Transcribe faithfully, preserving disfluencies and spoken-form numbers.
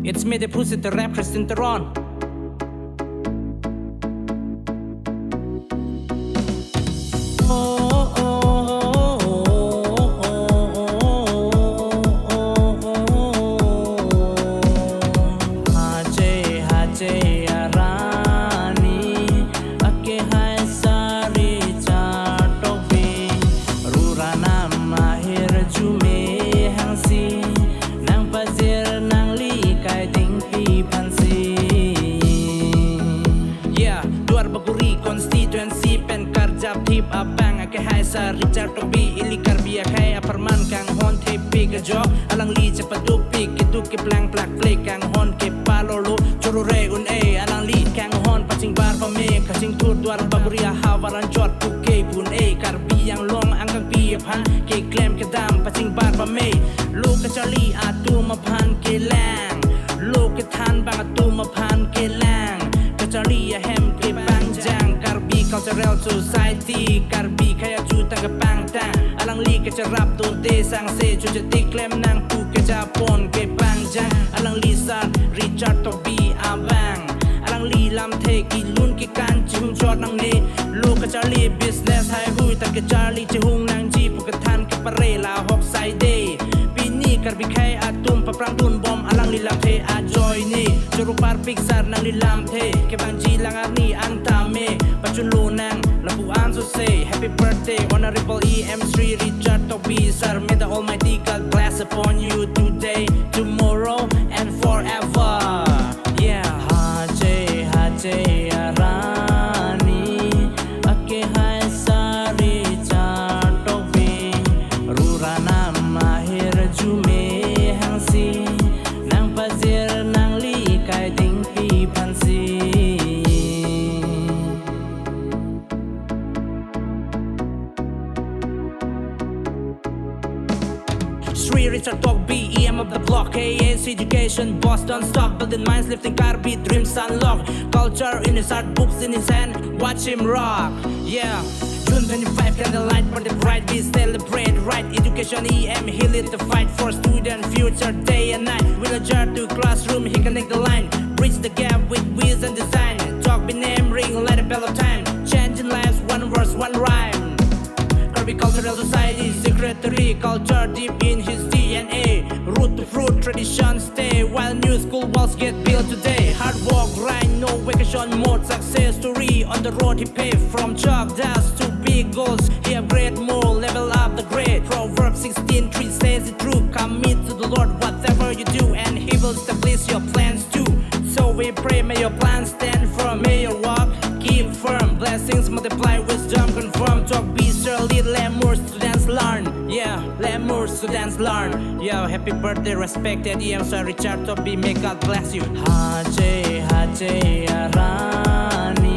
It's me, the pussy, the rap Christian Teron. Hache hache arani, akehai sari chatok bi, rura nam ahirjume hangsi, nangpajir nangli kai dingpi aphansi. Yeah, Duarbagori constituency pen karjap thip abang akehai sari chatok bi, ili Karbi akhei apharman kanghon thepik ajok, alangli chepadukpik keduk keplang plak plek kanghon kepalolo, choro re un-e alangli kanghon pachingbar pame, kachingthur Duarbagori ahavar anchot puke pun-e, Karbi Anglong angkangpi aphan keklem kedam pachingbar pame, lo kacharli atum aphan kelang, lo kethan abang atum aphan kelang, kacharli ahem kepangjang, Karbi Cultural Society, Karbi Khei Aju Tang Kepangtang, alangli kecherap donte sangse, chuche tik klem nang pu kejapon kepangjang, alangli sar Richard Tokbi abang, alangli lamthe kelun kekan chihum chot nangne, lo kacharli business haihui ta kacharli chihum nangji pu kethan kepare lahok saide. Pini Karbi Khei atum paprang dunbom alangli lamthe ajoine, choro parpik sar nangli lamthe kevangji lang arni an tame, pachunlo nang lapu-an sose. Happy birthday, Honorable E M Shri Richard Tokbi sir. May the Almighty God bless upon you today, tomorrow, and forever. Yeah. Hache hache arani, akehai sari chatok bi, rura nam ahirjume hangsi, nangpajir nangli kai dingpi aphansi. Shri Richard Tokbi, E M of the block, K A C education, Boston stock, building minds, lifting Karbi dreams unlock, culture in his heart, books in his hand, watch him rock, yeah. June twenty-five, candlelight for the bright, we celebrate right education, E M, he lead the fight for student future, day and night, we jar to classroom, he connect the line, bridge the gap with wisdom design, Tokbi name ring like a bell of time, changing lives, one verse, one rhyme. Karbi Cultural Society secretary, culture deep in his D N A. Root to fruit, tradition stay, while new school walls get built today. Hard work, grind, no vacation mode, success story on the road he paved. From chalk dust to big goals, he upgrade more, level up the grade. Proverbs sixteen three says it true, commit to the Lord whatever you do, and he will establish your plans too. So we pray, may your plans stand firm, may your walk keep firm. Blessings multiply, wisdom confirm. Tokbi sir lead, let more students learn. Yeah, let more students learn. Yeah, happy birthday, respected E M Sir Richard Tokbi. May God bless you. Hache hache arani.